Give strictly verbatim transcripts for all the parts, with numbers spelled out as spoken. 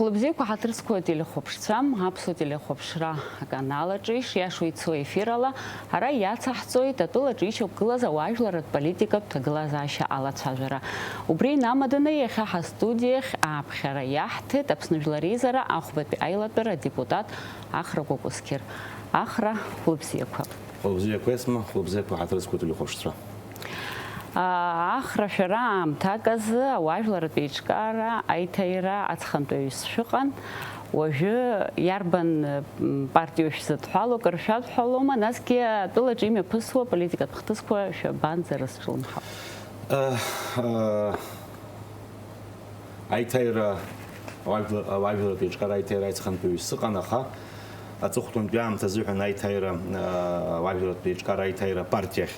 Лыбзиақәа ҳаҭыр зқәу ателехәаԥшцәа, аԥсуа телехәаԥшра аканал аҿы ишиашоу ицо ефирала ара иацаҳҵоит атәылаҿы ишьақәгылаз ауаажәларратә политикатә ҭагылазаашьа алацәажәара. Убри инамаданы иахьа ҳастудиахь ааԥхьара иаҳҭеит Аԥсны Жәлар Реизара ахәбатәи аилатәара адепутат Ахра Кәакәысқьыр. Ахра, хәлыбзиақәа. Хәлыбзиақәа, Есма, хәлыбзиақәа ҳаҭыр зқәу ателехәаԥшцәа. Ахра, шәара аамҭак азы ауаажәларратә еиҿкаара аиҭаира аҵхантәаҩыс шәыҟан. Уажәы иарбан, м, партиоу шәзыдҳәалоу, акыр шәадҳәалома, насгьы атәылаҿы имҩаԥысуа политикатә хҭысқәа шәабанӡарызҿлымҳау? Э, э, Аиҭаира, ауаажәлар-, ауаажәларратә еиҿкаара аиҭаира аицхантәаҩыс сыҟан, аха аҵыхәтәантәи аамҭа азыҳәан аиҭаира, э, ауаажәларратә еиҿкаара аиҭаира апартиахь,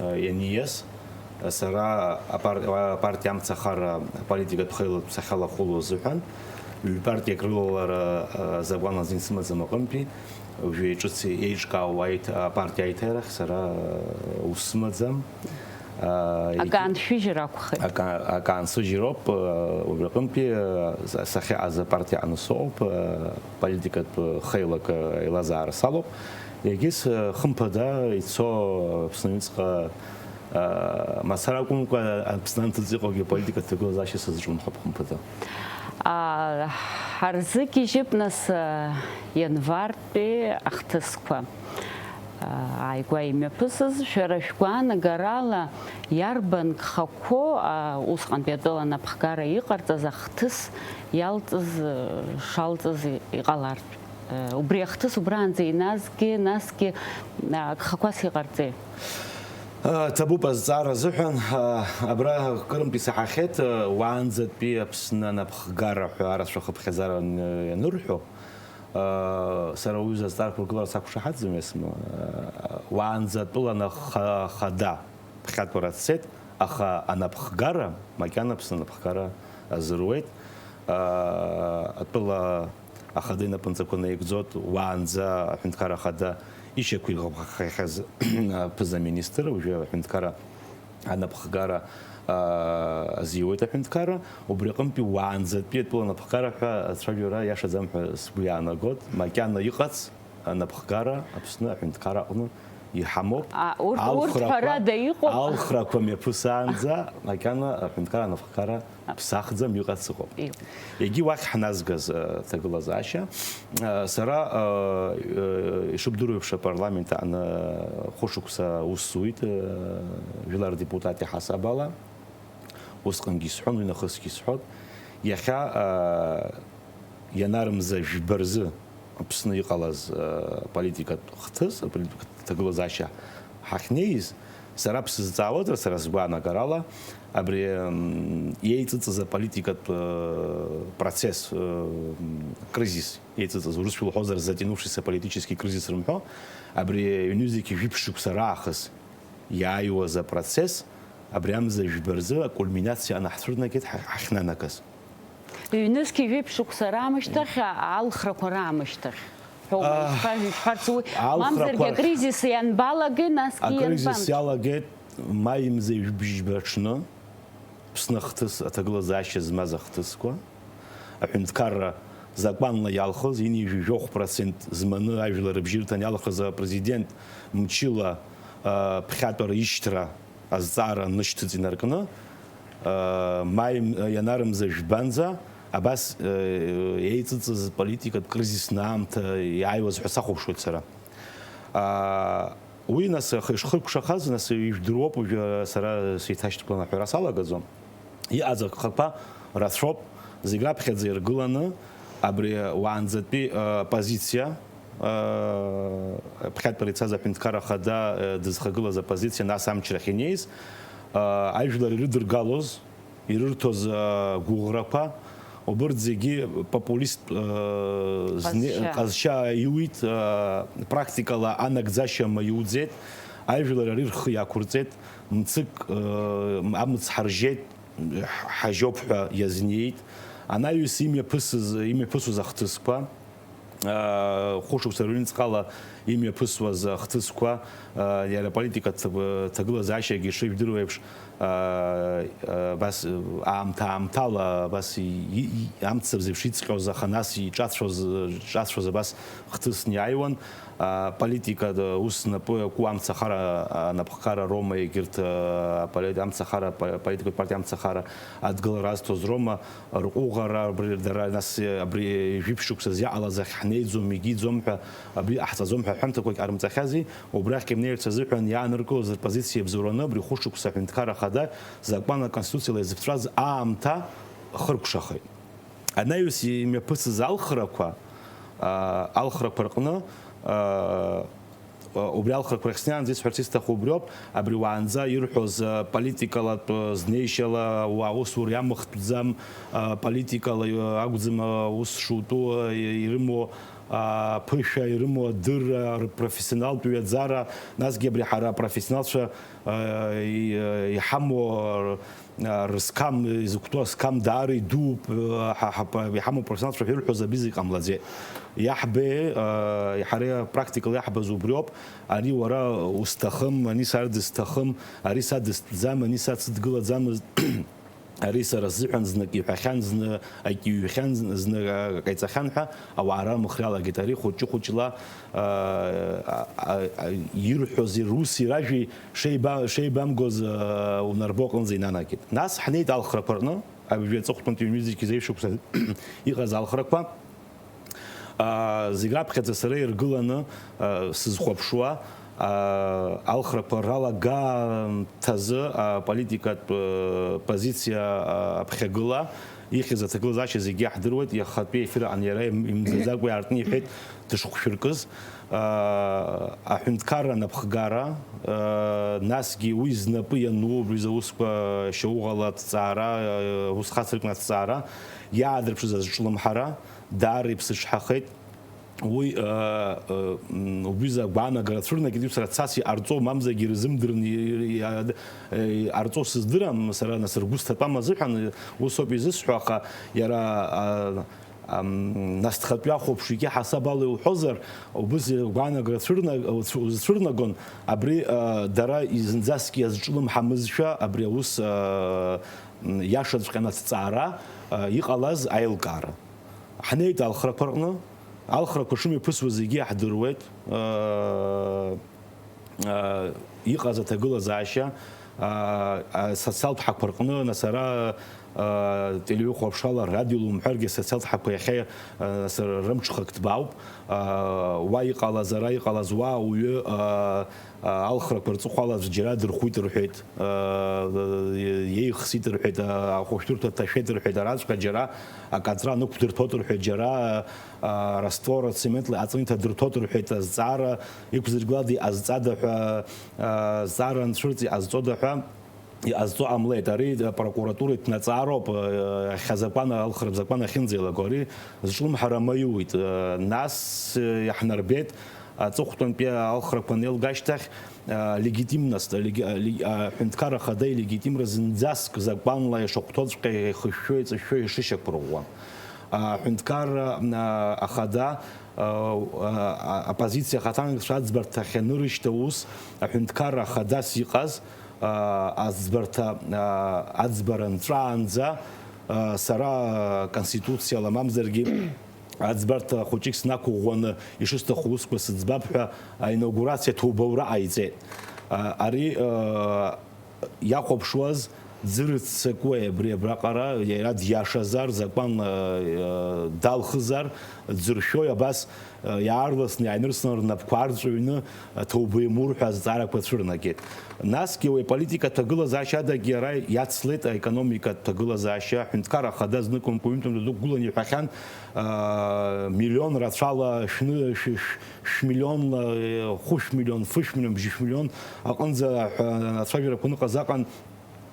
э, ианиас, сара апар-, апартиа амцахара аполитикатә хеилатә сахьалахәылоу азыҳәан, ҩ-партиак рылалара, э, азакәан азин сымаӡам аҟынтәи, уажәы ҿыц еиҿкаау аиҭ-, апартиа аиҭаирахь сара, э, ус сымаӡам. Акы аншәыжьыр акәхеит. Акы, акы анцәыжьроуп, э, убри аҟынтәи, э, са-, сахьааз апартиа аҟны соуп, э, политикатә, э, хеилак, э, еилазаара салоуп. Егьыс, э, хымԥада ицо Аԥсны аҩныҵҟа, э, мацара акәымкәа, Аԥсны анҭыҵ иҟоугьы аполитикатә ҭагылазаашьа сазҿлымҳауп хымԥада. А, ҳарзыгьежьып, нас, э, ианвартәи ахҭысқәа. Ааигәа имҩаԥысыз, шәара шәгәаанагарала иарбан гхақәоу, а, усҟантәи атәыла анапхгара иҟарҵаз ахҭыс иалҵыз, э, шалҵыз и-, иҟалартә? Э, убри ахҭыс убраанӡа иназгьы, насгьы, а, гхақәас иҟарҵеи? Э, ҭабуп азҵаара азыҳәан, э, абра кырынтә исаҳахьеит, э, уаанӡатәи Аԥсны анапхгара ҳәа арацәа хыԥхьаӡара ан-, ианырҳәо. Сара уаҩы зазҵаарақәа ргылара сақәшаҳаҭӡом, Есма. Уаанӡа атәыла ана ха-, хада ԥхьатәара дцеит, аха анапхгара, макьана Аԥсны анапхгара азыруеит. Атәыла ахада инапынҵақәа наигӡоит, уаанӡа аҳәынҭқарра ахада ишьақәирӷәӷәахьаз аԥыза-министр, уажәы аҳәынҭқарра анапхгара, аа, азиуеит аҳәынҭқарра, убри аҟынтәи уаанӡатәи атәыла анапхгара ҳәа ацәажәара иашаӡам ҳәа сгәы иаанагоит, макьана иҟац анапхгара Аԥсны аҳәынҭқарра аҟны иҳамоуп. А, урҭ, урҭ Алхрақәа, ҳәарада иҟоуп. Алхрақәа мҩаԥысаанӡа макьана аҳәынҭқарра анапхгара ԥсахӡам, иҟац ыҟоуп. Иҟоуп. Егьи уахь ҳназгаз, э, ҭагылазаашьа, э, сара, э, э, ишыбдыруа еиԥш, апарламент аҟны хәышықәса аус зуит, э, жәлар рдепутат иҳасабала. Усҟангьы исҳәон, уи нахысгьы исҳәоит. Иахьа, э, ианарымза жәба рзы Аԥсны иҟалаз, э, политикатә хҭыс, аполитикатә ҭагылазаашьа ҳахьнеиз, сара бсызҵаауазар, сара сгәаанагарала, абри, м, еиҵыҵыз аполитикатә, э, процесс, э, м, кризис еиҵыҵыз, урысшәа лҳәозар, затянувшийся политический кризис рымҳәо, абри ҩнызқьи жәиԥшь шықәса раахыс иааиуаз апроцесс, абри амза жәба рзы акульминациа анаҳцәырнагеит ҳа-, ҳахьнанагаз. Ҩнызқьи жәиԥшь шықәса раамышьҭахь, а-, алхрақәа раамышьҭахь ҳәоума, Аа, ишԥа-, ишԥарц уи? Алхрақәа Мамзаргьы рхь-, акризис ианбалагеи, насгьы акризис ианбан-, иалагеит маи мза ҩажәижәба аҽны, Аԥсны ахҭыс, аҭагылазаашьа змаз ахҭысқәа, аҳәынҭқарра закәанла иалхыз, ҩынҩажәи жәохә процент зманы ажәлар рыбжьы ирҭан иалхыз апрезидент мчыла, а, ԥхьатәара ишьҭра азҵаара нышьҭыҵ инаркны, э, маи, м-, ианарымза жәбанӡа, абас, э, еиҵыҵыз политикатә кризисны аамҭа иааиуаз ҳәа сахәаԥшуеит сара. А, уи, нас, аха ишхыркәшахаз, нас, ижәдыруоуп, уажәы сара сеиҭашьҭыхгылан аҳәара салагаӡом. Иҟаз агхақәа рацәоуп, зегь раԥхьаӡа иргыланы, абри уаанӡатәи, э, позициа, ԥхьатәара ицаз аҳәынҭқарра ахада, э, дызхагылаз апозициа, нас амчрахь инеиз, э, ажәлар ирыдыргалоз, ирырҭоз, э, гәыӷрақәа, убырҭ зегьы популист, э, зне-, Ҟазшьа. Ҟазшьа аиуит, э, практикала анагӡашьа маиуӡеит, ажәлар ари рхы иақәырҵеит, мцык, э, амыц ҳаржьеит, ҳ-, ҳажьоуп ҳәа иазнеит. Анаҩс имҩаԥысыз, имҩаԥысуаз ахҭысқәа, хәышықәса рыҩнуҵҟала имҩаԥысуаз ахҭысқәа, иара аполитикатә ҭагылазаашьагьы шыжәдыруа еиԥш, абас аамҭа-аамҭала абас амцабз еиԥш иҵҟьоз, аха нас иҿацәоз, иҿацәоз абас хҭысны иааиуан. Аполитика ус напы иаку амцахара, анапхгара роума егьырҭ, аполи-, амцахара, аполитикатә партиа амцахара адгылара азҭоз роума, рҟәыӷара, абри, дара, нас, абри жәиԥшь шықәсазы иҟалаз ахь ҳнеиӡом, егьиӡом ҳәа, абри ҟаҳҵаӡом ҳәа аҳәамҭақәагь ҟарымҵахьази, убрахьгьы имнеирц азыҳәан иааныркылоз рпозициа бзоураны абри хәышықәса аҳәынҭқарра ахада закәан Аконституциала иазыԥҵәаз аамҭа хыркәшахеит. Анаҩс имҩаԥысыз алхрақәа, аа, алхрақәа рҟны, аа, убри алхрақәа рахь снеиаанӡа исҳәарц исҭаху убриоуп, абри уаанӡа ирҳәоз, а, политикалатә, а, знеишьала, уа-, усура иамыхтәӡам, а, политикала, а, акәӡам, а, ус шутәу, а, и-, ирымоу, а, ԥышәа, ирымоу адырра, рпрофессионалтә ҩаӡара, насгьы абри ҳара апрофессионалцәа, а, и-, а, иҳамоу, а, рысқам, изықәтәоу асқам даара идууп, ҳа, ҳа, иҳамоу профессионалцәа ҳәа ирҳәоз абри зегь ҟамлаӡеит. Иаҳбеи, ҳара практикала иаҳбаз убриоуп, ари уара усҭахым, ани сара дысҭахым, ари са дыстәӡам, ани са дсыдгылаӡамызт, ари сара сзыҳәан знык иҳәахьан, зны акы иҩхьан, зны, зны акы ҟаиҵахьан ҳәа, ауаа рамыхра иалагеит. Ари хәыҷы-хәыҷла, а, а, а, ирҳәози рус иражәи шеиба-, шеибамгоз, а, унарбо аҟынӡа инанагеит. Нас ҳнеит алхрақәа рҟны, абжьҩы аҵыхәтәантәи ҩнызқьи зеижә шықәса иҟаз алхрақәа. А, зегь раԥхьаӡа сара иргыланы, а, сызхәаԥшуа, а, алхрақәа ралагамҭазы аполитикатә, а, позициа, а, аԥхьагыла ихьыз аҭагылазаашьа зегьы иаҳдыруеит, иахатәи ефир аҟны иара им-, имӡаӡакәа иаартны иҳәеит дышхәшәыркыз, а, аҳәынҭқарра анапхгара, а, насгьы уи знапы иану, убри заусқәа шьауӷала аҭҵаара, а, ус хацыркны аҭҵаара, иаадырԥшыз азҿлымҳара даара иԥсыҽҳахеит. Уи, а, а, м, убри за агәаанагара цәырнагеит, уи сара цас иҟарҵо, мамзаргьы ирзымдырны и-, и-, а, д-, э, иҟарҵо сыздырам, сара нас ргәы сҭатәам азыҳәан, ус ауп изысҳәо, аха иара, а, ам, насҭхатәи ахәаԥшҩгьы ҳасаб ала иуҳәозар, убыс гәаанагара цәырна-, уцәы-, узцәырнагон, абри, а, дара изынӡаск иазҿлымҳамызшәа, абри аус, а, м, иашаҵәҟьаны аҭҵаара, а, иҟалаз аилкаара. Ҳнеит алхрақәа рҟны, алхрақәа шымҩаԥысуа зегьы иаҳдыруеит. А, а, иҟаз аҭагылазаашьа, а, асоциалтә ҳақәа рҟны, нас ара, а, телеҩыхәаԥшрала, радиола умҳәаргьы, асоциалтә ҳақәа иахьа, а, нас рымҽхак ҭбаауп. А, уа иҟалаз, ара иҟалаз, уа ауаҩы, а, а, алхрақәа рҵыхәала аӡә џьара дырхәит рҳәеит, а, иеихсит рҳәеит, а, ахәышәтәырҭа ҭашәеит рҳәеит, араҵәҟьа џьара акаҵра нықәдырҭәот рҳәеит, џьара, а, раствор ацементла аҵәынҭа дырҭәот рҳәеит, азҵаара иқәзыргылада, иҟазҵада ҳәа, а, азҵаара анцәырҵ, иҟазҵода ҳәа, иҟазҵо ҟамлеит. Ари апрокуратура иҭнаҵаароуп, а, иахьа азакәан, алхратә закәан ахьынӡеилаго. Ари зҿлымҳара маиуит. А, нас, а, иаҳнарбеит аҵыхәтәантәи алхрақәа анеилга ашьҭахь, а, легитимность, а, леги-, а, леги-, а, аҳәынҭқарра ахада илегитимра зынӡаск закәанла ишахәҭоуҵәҟьа ихышәшәо, иҵышәшәо ишышьақәырӷәӷәа. Аҳәынҭқарра, а, ахада, а, а, а, оппозициа ахаҭанакцәа аӡбарҭахь анырышьҭа ус, аҳәынҭқарра ахадас иҟаз, а, аӡбарҭа, а, аӡбара нҵәаанӡа, а, сара, а, конституциала мамзаргьы аӡбарҭа хәыҷык снақәыӷәӷәаны ишысҭаху усқәа сыӡбап ҳәа аинаугурациа ҭоубаура ҟаиҵеит. А, ари, а, иахәаԥшуаз дзырццакуеи абри абраҟара, иара диашазар, закәанла, а, далхызар, дзыршәои абас, а, иаарласны иааинырслан рнапқәа аарҵәҩны, а, ҭоуба имур ҳәа азҵаарақәа цәырнагеит. Насгьы уи аполитика ҭагылазаашьа адагьы иара иацлеит аекономикатә ҭагылазаашьа, аҳәынҭқарра ахада зныкымкәа ҩынтәымҭа дықәгыланы иҳәахьан, а, миллион рацәала шәны-, шә-, шә-, шә-миллионла, э, хәышә миллион, фышә миллион, бжьышә миллион аҟынӡа ҳәа ацәажәарақәа аныҟаз аҟан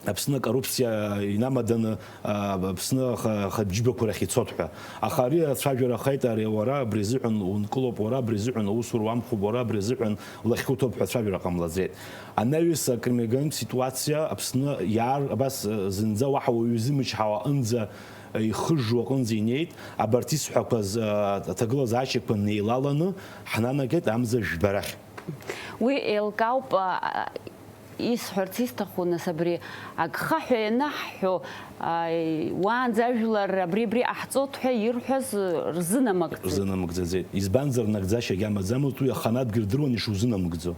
Аԥсны акоррупциа инамаданы, а, Аԥсны аха-, ахатә џьыбақәа рахь ицот ҳәа. Аха ари ацәажәара ахеит, ари уара абри азыҳәан ункылоуп, уара абри азыҳәан аусура уамхуп, уара абри азыҳәан улахьуҭоуп ҳәа ацәажәара ҟамлаӡеит. Анаҩс акриминогеннтә ситуациа Аԥсны иаар-, абас, э, зынӡа уаҳа уаҩы изымчҳауа аҟынӡа, ихыжжу аҟынӡа инеит, абарҭ исҳәақәаз, а, аҭагылазаашьақәа неилаланы ҳнанагеит амза жәба рахь. Уи еилкаауп, а, исҳәарц исҭаху, нас, абри агхаҳәа ианаҳҳәо, а, уаанӡа ажәлар абри-абри ҟаҳҵоит ҳәа ирҳәаз рзынамыгӡеит. Рзынамыгӡаӡеит. Избанзар, нагӡашьагьы амаӡамызт, уи аханатәгьы рдыруан ишузынамыгӡо.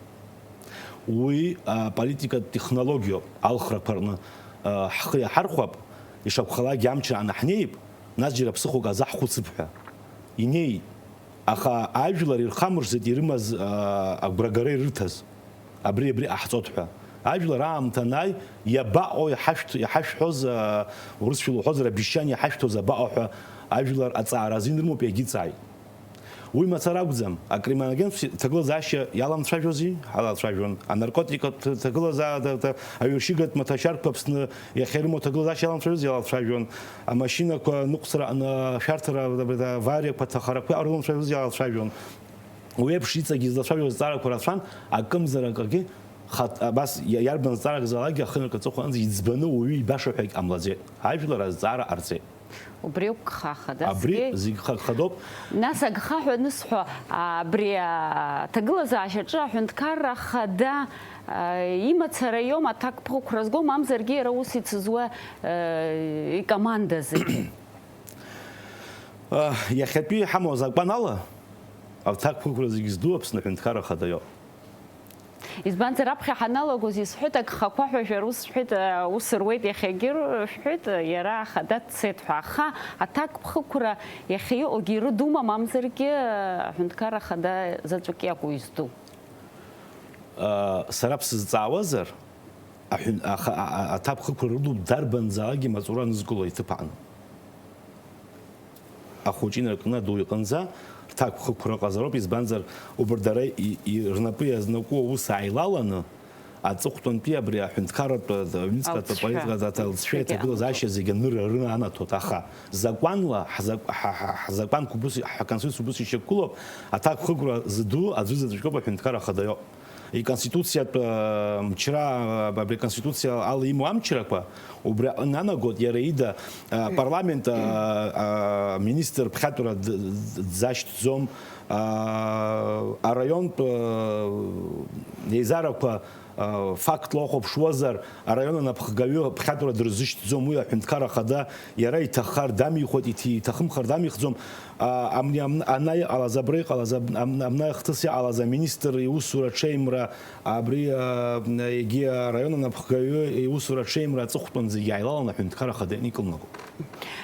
Уи, а, политикатә технологиоуп, алхрақәа рҟны, а, ҳхы иаҳархәап, ишакәхалакгьы амчра анаҳнеип, нас џьара ԥсыхәак азаҳхәыцып ҳәа. Инеит, аха ажәлар ирхамыршҭит ирымаз, а, агәрагара ирырҭаз, абри, абри ҟаҳҵоит ҳәа. Ажәлар аамҭа анааи, иабаҟоу иҳашәҭ-, иҳашәҳәоз, а, урысшәала уҳәозар, обещание иҳашәҭоз абаҟоу ҳәа ажәлар аҵаара азин рымоуп, иагьыҵааит. Уи мацара акәӡам, акриминогенқәа ҭагылазаашьа иаламцәажәози? Ҳалацәажәон. Анаркотикатә ҭагылазаа-, ҭа-, ҭа-, аҩыршьыгатә маҭәашьарқәа Аԥсны иахьа ирымоу ҭагылазаашьа иаламцәажәози? Иалацәажәон. Амашьынақәа ныҟәцара аҟны ашәарҭара, авариақәа ҭахарақәа иаҟарылымцәажәози? Иалацәажәон. Уи еиԥш иҵегьы излацәажәоз зҵаарақәа рацәан, акымзар акагьы хат-, абас иа-, иарбан зҵаарак залакгьы ахынрак аҵыхәанӡа иӡбаны уаҩы ибаша ҳәагь ҟамлаӡеит. Ажәлар азҵаара ҟарҵеит. Убри ауп гха хадасгьы. Абри зегь гха-, гхадоуп. Нас агха ҳәа анысҳәо, абри аҭагылазаашьаҿы аҳәынҭқарра хада, а, имацара иоума аҭакԥхықәра зго, мамзаргьы иара ус ицызуа, а, икомандазы? А, иахьатәи иҳамоу азакәан ала, аҭакԥхықәра зегь зду Аԥсны аҳәынҭқарра хада иоуп. Избанзар, аԥхьа ҳаналагоз исҳәеит, агхақәа ҳәа шәара ус шәҳәеит, ус руеит иахьагьы шәҳәеит, иара ахада дцеит ҳәа. Аха аҭакԥхықәра иахьа иҟоугьы ирыдума, мамзаргьы аҳәынҭқарра ахада заҵәык иакәу изду? Сара бсызҵаауазар, аҳәын-, аха-, а-, а-, аҭакԥхықәра рыдуп дарбанзаалакгьы амаҵура анызкыло иҭыԥ аҟны. Ахәыҷы инаркны аду иҟынӡа рҭакԥхықәра ыҟазароуп, избанзар, убри дара и-, и-, рнапы иазнакуа аус ааилаланы, аҵыхәтәантәи абри аҳәынҭқарратә, аҩныҵҟатәи аполитикатә алҵшәеи аҭагылазаашьа зегьы анырра рынанаҭоит, аха закәанла ҳзак-, ҳа-, ҳа-, ҳзакәанқәа убыс, ҳконституциа убыс ишьақәгылоуп, аҭакԥхықәра зду аӡәы заҵәык ауп, аҳәынҭқарра ахада иоуп. Иконституциатә, э, мчра, э, абри аконституциа ала имоу амчрақәа, убри аҟны иаанагоит иара ида, э, парламент, э, э, министр ԥхьатәра д-, д-, дзашьҭӡом, э, араионтә, э, еизарақәа, э, фактла уахәаԥшуазар, араион анапхгаҩы ԥхьатәра дырзышьҭӡом, уи аҳәынҭқарра ахада иара иҭаххар дамихуеит, иҭи-, иҭахымхар дамихӡом. А, амни-, амн-, ана иҟалаз, абра иҟалаз, аб-, амн-, амна ахҭыс иҟалаз аминистр иусура аҽеимра, абри, а, егьи араион анапхгаҩы иусура аҽеимра аҵыхәтәан зегьы ааилаланы аҳәынҭқарра ахада ианикылнаго.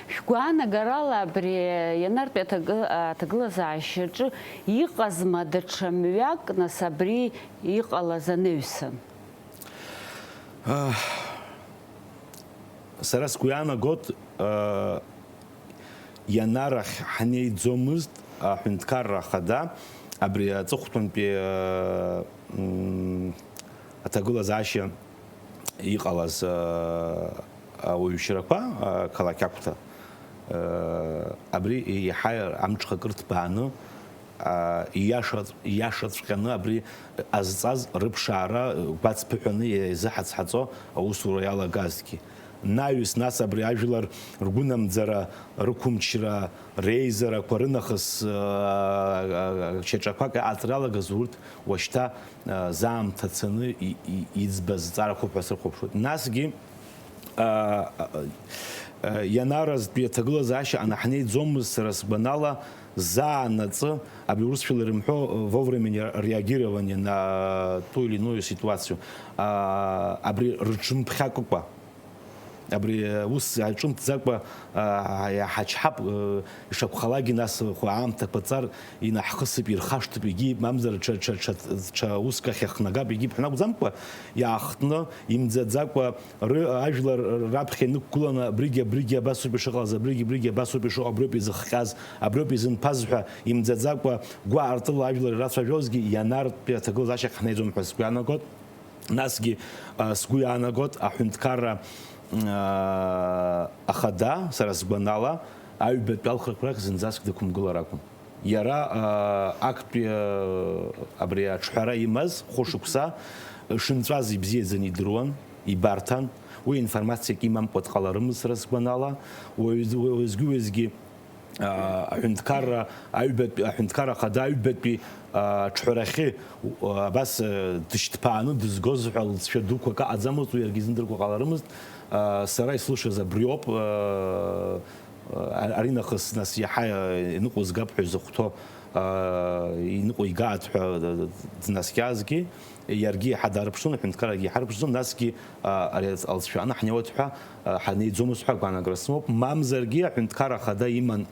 Шәгәаанагарала абри ианартәи аҭагы-, аҭагылазаашьаҿы иҟазма даҽа мҩак, нас, абри иҟалаз анаҩсан? А, сара сгәы иаанагоит, а, ианарахь ҳнеиӡомызт аҳәынҭқарра ахада, абри аҵыхәтәантәи, а, м, аҭагылазаашьа иҟалаз, а, ауаҩшьрақәа, а, қалақь Ақәҭа, а, абри иаҳа амҽхак рҭбааны, а, ииаша-, ииашаҵәҟьаны абри азҵаз рыԥшаара гәацԥыҳәаны иазыҳацҳаҵо аусура иалагазҭгьы. Наҩс, нас, абри ажәлар ргәынамӡара, рықәымчра, реизарақәа рынахыс, а, а, а, шьаҿақәак аҟаҵара иалагаз урҭ уашьҭа, а, заамҭа цаны и-, и-, иӡбаз зҵаарақәоуп ҳәа срыхәаԥшуеит. Насгьы, а, а, а, ианаразтәи аҭагылазаашьа анаҳнеиӡомызт, сара сгәанала, заанаҵы, абри урысшәала ирымҳәо, вовремя реагирование на ту или иную ситуацию, а, абри рыҽымԥхьакыкәа. Абри, э, ус аҿымҭӡакәа, а, иаҳачҳап, э, ишакәхалакгьы, нас, хәы аамҭақәа ҵар, инаҳхысып, ирхашҭып, егьи, мамзар, ҽа, ҽа, ҽа, ҽа уск ахь иахнагап, егьи, ҳәа акәӡамкәа, иаахтны, имӡаӡакәа, ры-, ажәлар раԥхьа инықәгыланы, абригьы, абригьы абасоуп ишыҟалаз, абригьы, абригьы абасоуп ишыҟоу, абриоуп изыхҟьаз, абриоуп изынԥаз ҳәа имӡаӡакәа, гәаартыла ажәлар ирацәажәозгьы ианартәи аҭагылазаашьа ҳнеиӡом ҳәа сгәы иаанагоит. Насгьы, а, сгәы иаанагоит, аҳәынҭқарра, а, ахада, сара сгәанала, аҩбатәи алхрақәа рахь зынӡаск дықәымгылар акәын. Иара, а, актәи, а, абри аҿҳәара имаз хәышықәса шынҵәаз ибзиаӡаны идыруан, ибарҭан. Уи информациак имамкәа дҟаларымызт, сара сгәанала, уаҩ-, уаҩ-, уеизгьы-уеизгьы, аа, аҳәынҭқарра аҩбатәи, аҳәынҭқарра ахада аҩбатәи, аа, ҽҳәарахьы, у-, абас, э, дышьҭԥааны дызгоз ҳәа лҵшәа дуқәак аҟаӡамызт, уи иаргьы изымдыркәа ҟаларымызт. Аа, сара ислышаз абриоуп, аа, а-, аринахыс нас иаҳа иныҟәызгап ҳәа изыхәҭоу, аа, иныҟәигаат ҳәа днаскьазгьы, иаргьы иаҳа дарԥшӡон, аҳәынҭқаррагьы иаҳа рԥшӡон, насгьы, аа, ари алҵшәа анаҳнеиуеит ҳәа, аа, ҳанеиӡомызт ҳәа агәаанагара сымоуп, мамзаргьы аҳәынҭқарра ахада иман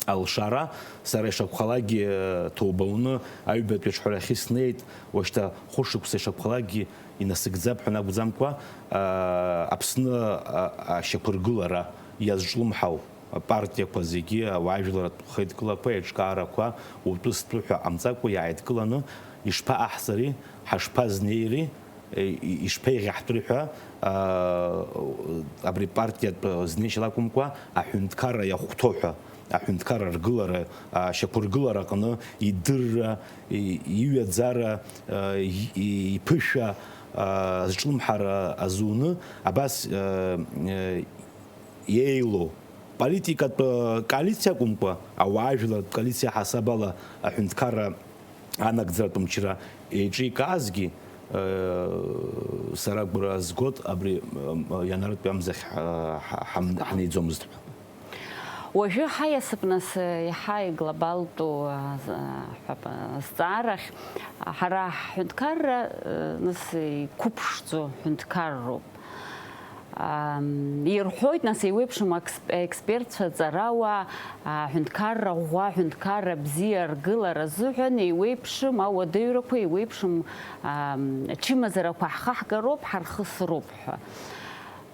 алшара, сара ишакәхалакгьы, ҭоуба уны аҩбатәи аҽҳәарахьы снеит, уашьҭа хәышықәса ишакәхалакгьы инасыгӡап ҳәа анакәӡамкәа, аа, Аԥсны, а-, ашьақәыргылара иазҿлымҳау апартиақәа зегьы, ауаажәларратә хеидкылақәа, еиҿкаарақәа утәы-стәы ҳәа ҟамҵакәа иааидкыланы, ишԥаҟаҳҵари, ҳашԥазнеири, и-, ишԥеиӷьаҳтәри ҳәа, аа, абри партиатә знеишьа лакәымкәа, аҳәынҭқарра иахәҭоу ҳәа, аҳәынҭқарра ргылара, ашьақәыргылара аҟны идырра, и-, иҩаӡара, аа, и-, и-, иԥышәа, аа, зҿлымҳара азуны, абас, аа, э, иеилоу политикатә, э, коалициа акәымкәа, ауаажәлартә коалициа ҳасабала аҳәынҭқарра анагӡаратә мчра еиҿикаазгьы, э, сара агәра згоит, абри, э, ианартәи амзахь ҳа-, ҳа-, ҳам-, ҳанеиӡомызт ҳәа. Уажәы ҳаиасып, нас, иаҳа иглобалтәу, а, з-, а, ҳәа, а, зҵаарахь, а, ҳара ҳҳәынҭқарра, а, нас, иқәыԥшӡоу ҳәынҭқарроуп. Ам, ирҳәоит, нас, еиуеиԥшым акс-, аекспертцәа, аҵарауаа, а, ҳәынҭқарра ӷәӷәа, ҳәынҭқарра бзиа аргылара азыҳәан еиуеиԥшым ауадаҩрақәа, еиуеиԥшым, ам, ачымазарақәа ҳхаҳгароуп, ҳархысроуп ҳәа.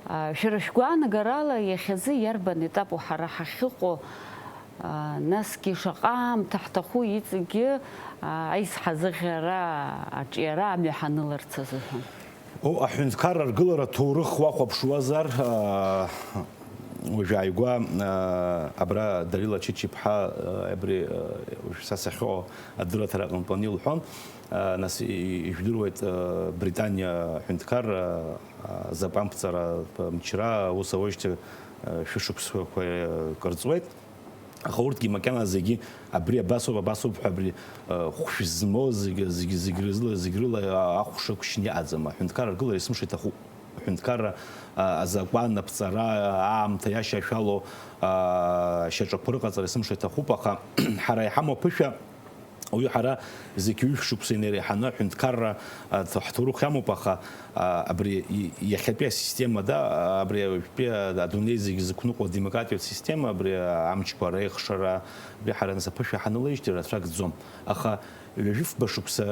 А, шәара шәгәаанагарала, иахьазы иарбан етапу ҳара ҳахьыҟоу, а, насгьы шаҟа аамҭа ҳҭаху иҵегьы, а, аизҳазыӷьара, аҿиара амҩа ҳаныларц азыҳәан? О, аҳәынҭқарра аргылара ҭоурых уахәаԥшуазар, а, уажә ааигәа, а, абра Дарила Чычиԥҳа, а, абри, а, уажә са сахьыҟоу адырраҭара аҟынтә анилҳәон, а, нас и-, и-, ижәдыруеит, а, Британиа аҳәынҭқарра, а, азакәанԥҵаратә мчра аус ауеижьҭеи, а, шәышықәсқәа, а, кыр ҵуеит. Аха урҭгьы макьана зегьы абри абасоуп, абасоуп ҳәа абри, а, хәшә змоу зегь, зегь, зегь рызла, зегь рыла, а, ахәшақәшьны иҟаӡам. Аҳәынҭқарра аргылара есымша иҭахуп. Аҳәынҭқарра, а, азакәан, аԥҵара, аамҭа иашьашәало, а, шьаҿақәа рыҟаҵара есымша иҭахуп, аха ҳара иҳамоу аԥышәа, уи ҳара зегь ҩышә шықәса инеиреиҳаны аҳәынҭқарра, а, ҭ-, ҳҭоурых иамоуп, аха, а, абри и-, иахьатәи асистема, да, абри уажәтәи, а, адунеи зегь зықәныҟәо адемократиатә система, абри, а, амчқәа реихшара, абри ҳара нас аԥышәа ҳанылеижьҭеи рацәак ӡом. Аха ҩажәи фба шықәса,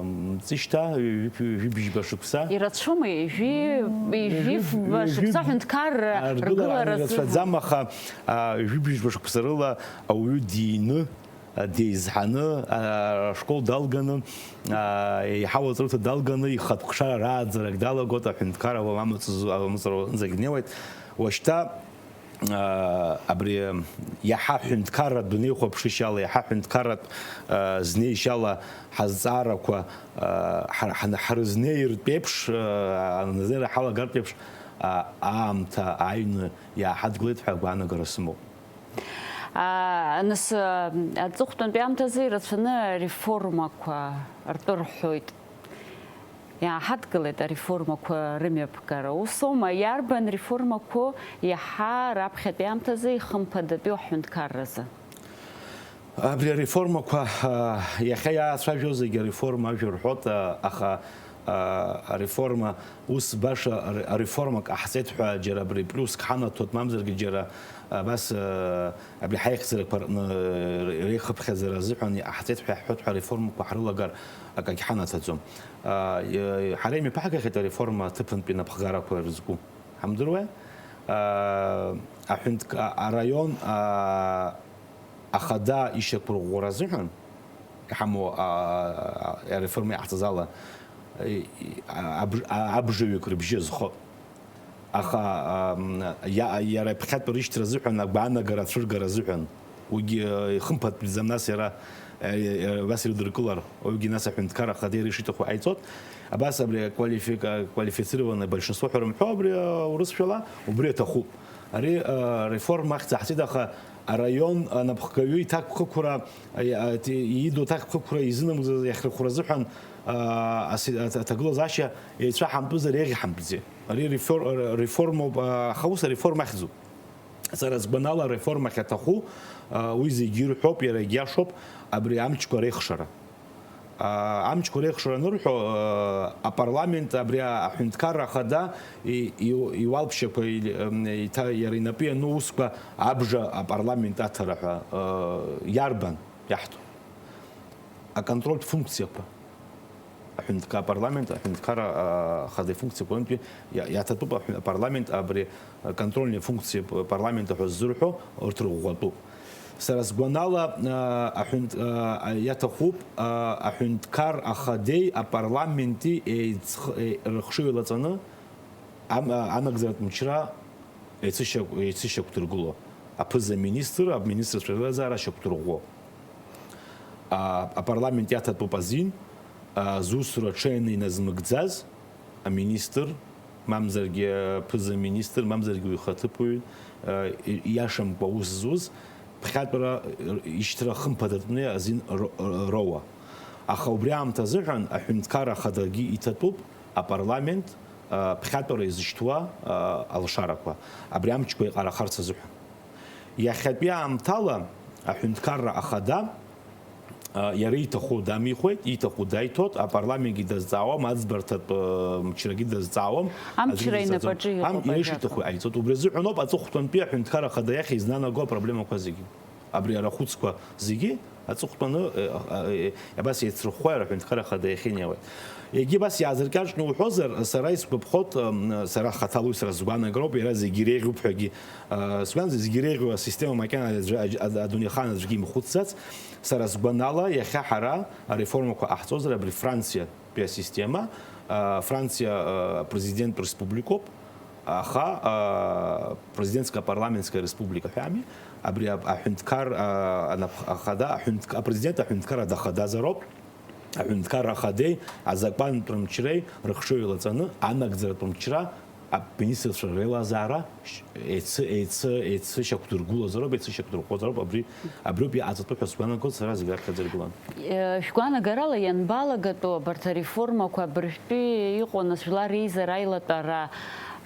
м, ҵишьҭа, ҩажәи, ҩажәи бжьба шықәса. Ирацәоума ҩажәи, ҩажәи фба шықәса ҳәынҭқарра аргылара ргылара азыҳәан? Ирацәаӡам, аха, а, ҩажәи бжьба шықәса рыла ауаҩы дины, а, деизҳаны, а, ашкол далганы, а, еиҳау аҵарауҭа далганы, ихатә хшара рааӡарак далагоит, аҳәынҭқарра амаҵ-, амаҵура аҟынӡагь днеиуеит. Уашьҭа, а, абри иаҳа ҳәынҭқарратә дунеихәаԥшышьала, иаҳа ҳәынҭқарратә, а, знеишьала ҳазҵаарақәа, а, ҳар-, ҳан-, ҳарызнеиртә еиԥш, а, аназеира ҳалагартә еиԥш, а, аамҭа ааины иааҳадгылеит ҳәа агәаанагара сымоуп. А, нас, а, аҵыхәтәантәи аамҭазы ирацәаны ареформақәа ртәы рҳәоит. Иааҳадгылеит ареформақәа рымҩаԥгара. Усоума, иарбан реформақәоу иаҳа раԥхьатәи аамҭазы ихымԥадатәиу ҳҳәынҭқарразы? Абри ареформақәа, а, иахьа иаацәажәо зегьы ареформа ажәа рҳәоит, а, аха, а, ареформа ус баша аре-, ареформа ҟаҳҵеит ҳәа џьара абри плюск ҳанаҭоит, мамзаргьы џьара, а, абас, а, абри ҳаихьӡарақәа рҟны, ре-, реихыԥхьаӡара азыҳәан иҟаҳҵеит ҳәа иаҳҳәоит ҳәа ареформақәа ҳрылагар акагь ҳанаҭаӡом. А, и-, ҳара имҩаԥаҳгахьеит ареформа аҭыԥантәи напхгарақәа рызку. Ҳамдыруеи? А, аҳәынҭк-, а, араион, а, ахада ишьақәырӷәӷәара азыҳәан иҳамоу, а, а, ареформа иҟаҳҵаз ала, и-, и-, а, абж-, а, абжаҩык рыбжьы азхоит. Аха, а, м, иа-, иара иԥхьатәи рышьҭра азыҳәан, агәаанагара ацәыргара азыҳәан, Уигьы, э, ихымԥадтәӡам, нас иара, э, э, абас ирыдыркылар, уигьы нас аҳәынҭқарра ахада иара ишиҭаху ҟаиҵоит. Абас абри аквалифика-, квалифицированное большинство ҳәа рымҳәо абри, э, урысшәала, убри аҭахуп. Ари, э, реформа ахьӡ ҳҵеит, аха араион анапхгаҩы иҭакԥхықәра, э, э, иду аҭакԥхықәра изынамыгӡаз иахьрыхәра азыҳәан, э, аси-, аҭ-, аҭагылазаашьа еицәа ҳамтәызар еиӷьҳамтәӡеи? Ари рефор-, э, реформоуп, э, аха ус ареформа ахьӡуп. Сара сгәанала, ареформа ахьаҭаху, а, уи зегьы ирҳәоуп, иара егьиашоуп, абри амчқәа реихшара. А, амчқәа реихшара анырҳәо, а, апарламент, абри аҳәынҭқарра ахада и-, и-, иуалԥшьақәа или-, м, иҭа-, иара инапы иану усқәа абжа апарламент аҭара ҳәа, а, иарбан иаҳҭо? Аконтрольтә функциақәа. Аҳәынҭқа-, апарламент, аҳәынҭқарра, а, ахада ифункциақәа рынтәи иа-, иаҭатәуп аҳәын-, апарламент абри, а, контрольные функции п-, парламента ҳәа ззырҳәо, урҭ рыӷәӷәатәуп. Сара сгәанала, а, аҳәынҭ-, а, иаҭахуп, а, аҳәынҭқар ахадеи апарламенти еиҵх-, е-, рыхшыҩ лаҵаны ам-, а, анагӡаратә мчра еицышьақә-, еицышьақәдыргыло. Аԥыза-министр, аминистрцәа реилазаара шьақәдырӷәӷәо. А, апарламент иаҭатәуп азин, а, зусура ҽеины иназмыгӡаз аминистр, мамзаргьы аԥыза-министр, мамзаргьы уи ихаҭыԥуаҩ, а, и-, ииашамкәа аус зуз, ԥхьатәара ишьҭра хымԥадатәны азин ро-, ро-, роуа. Аха убри аамҭа азыҳәан аҳәынҭқарра ахадагьы иҭатәуп апарламент, а, ԥхьатәара изышьҭуа, а, алшарақәа, абри амчқәа еиҟарахарц азыҳәан. Иахьатәи аамҭала аҳәынҭқарра ахада, а, иара иҭаху дамихуеит, иҭаху даиҭоит, апарламентгьы дазҵаауам, аӡбарҭатә, а, мчрагьы дазҵаауам. Амчра аӡәгьы дазҵаауам. Инапаҿы иҟоуп, ам-, иара ажәакала. Ишиҭаху иҟаиҵоит. Убри азыҳәаноуп аҵыхәтәантәи аҳәынҭқарра ахада иахь изнанагоу апроблемақәа зегьы. Абри арахәыцқәа зегьы аҵыхәтәаны, э, э, э, абас еицрыхәхәа аҳәынҭқарра ахада иахьынеиуеит. Егьи абас иаазыркьаҿны уҳәозар, сара исгәаԥхоит, м, сара хаҭала уи сара сгәаанагароуп, иара зегьы иреиӷьуп ҳәагьы, э, сгәанӡа зегьы иреиӷьу асистема макьана аӡәы-, аӡә-, ад-, адунеихаан аӡәгьы имхәыцӡац. Сара сгәанала, иахьа ҳара ареформақәа ҟаҳҵозар, абри Франциатәи асистема, э, Франциа, э, президент республикоуп, аха, э, президентская парламентская республика ҳәами, абри а-, аҳәынҭқар, а, анап-, ахада, аҳәынҭ-, апрезидент аҳәынҭқарра дахадазароуп, аҳәынҭқарра ахадеи азакәантә мчреи рыхшыҩ лаҵаны анагӡаратә мчра аминистрцәа реилазаара ш-, еицы-, еицы-, еицышьақәдыргылозароуп, еицышьақәдырӷәӷәозароуп, абри, абриоуп иҟаҵатәу ҳәа сгәанагоит, сара зегь раԥхьаӡа иргылан. Э, шәгәаанагарала ианбалагатәу абарҭ ареформақәа абыржәтәи иҟоу, нас, жәлар реизара аилатәара,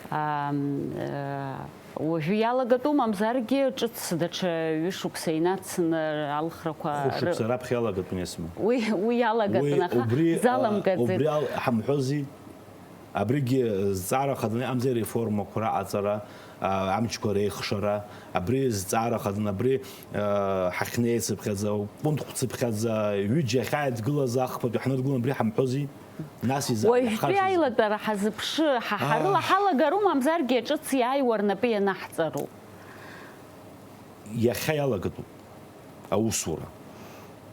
ам, э, уажәы иалагатәу, мамзаргьы ҿыц даҽа ҩышықәса инацны алхрақәа ры- Хәышықәса раԥхьа иалагатәын, Есма. Уи, уи иалагатәын, уи аха убри, а, заламгаӡеит. Убри ал-, ҳамҳәози? Абригьы зҵаара хаданы иҟамзи ареформақәа раҟаҵара, а, амчқәа реихшара, абри зҵаара хаданы, абри, а, ҳахьнеицыԥхьаӡа, пункт хәцыԥхьаӡа, ҩыџьа ахьааидгылаз ахԥатәи ҳаныргылан, абри ҳамҳәози? Нас иза-, уажәтәи иаҳхашаз аилатәара ҳазыԥшы, ҳа ҳарыла Аа. ҳалагару, мамзаргьы ҿыц иааиуа рнапы ианаҳҵару? Иахьа иалагатәуп аусура.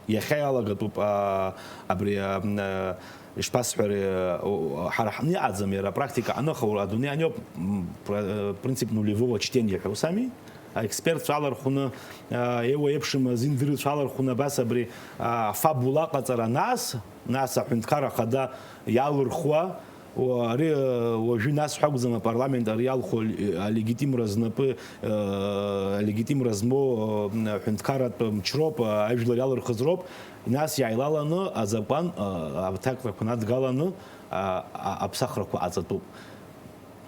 Иахьа иалагатәуп, а, абри, а, м, а, ишԥасҳәари, а, о, ҳара ҳаҟны иҟаӡам, иара апрактика аныха, ура, адунеи аниоуп, м, пр-, э, принцип нулевого чтения ҳәа усами? Аекспертцәа алархәны, а, еиуа еиԥшым азиндырҩцәа алархәны абас абри, а, афабула аҟаҵара, нас, нас аҳәынҭқар ахада иалырхуа, Уа-, ари, э, уажәы нас ҳәа акәӡам, апарламент ари иалху ал-, алегитимра знапы, э, алегитимра змоу, э, ҳәынҭқарратә мчроуп, э, ажәлар иалырхыз роуп, нас иааилаланы азакәан, э, аҭакрақәа надгаланы, а, а, аԥсахрақәа ҟаҵатәуп.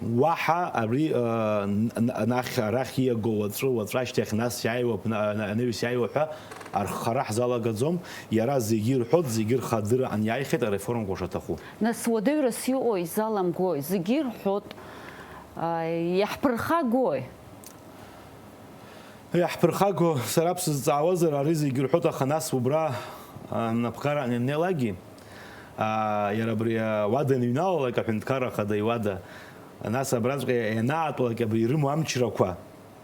Уаҳа ари, э, н-, н-, анахь, арахь ииаго уаҵәы, уаҵәы ашьҭахь нас иааиуа, на-, на-, анаҩс иааиуа ҳәа арххара ҳзалагаӡом, иара зегьы ирҳәоит, зегьы рхадыра аниааихьеит ареформақәа шаҭаху. Нас уадаҩрас иҟоу изаламгои? Зегьы ирҳәоит, а, иаҳԥырхагои? Иаҳԥырхаго, сара бсызҵаауазар, ари зегьы ирҳәоит, аха нас убра, а, напхгара анеилакгьы, а, иара абри, а, уада ианыҩналалак, аҳәынҭқарра ахада иуада, нас абраҵәҟьа ианаатәалак, абри ирымоу амчрақәа,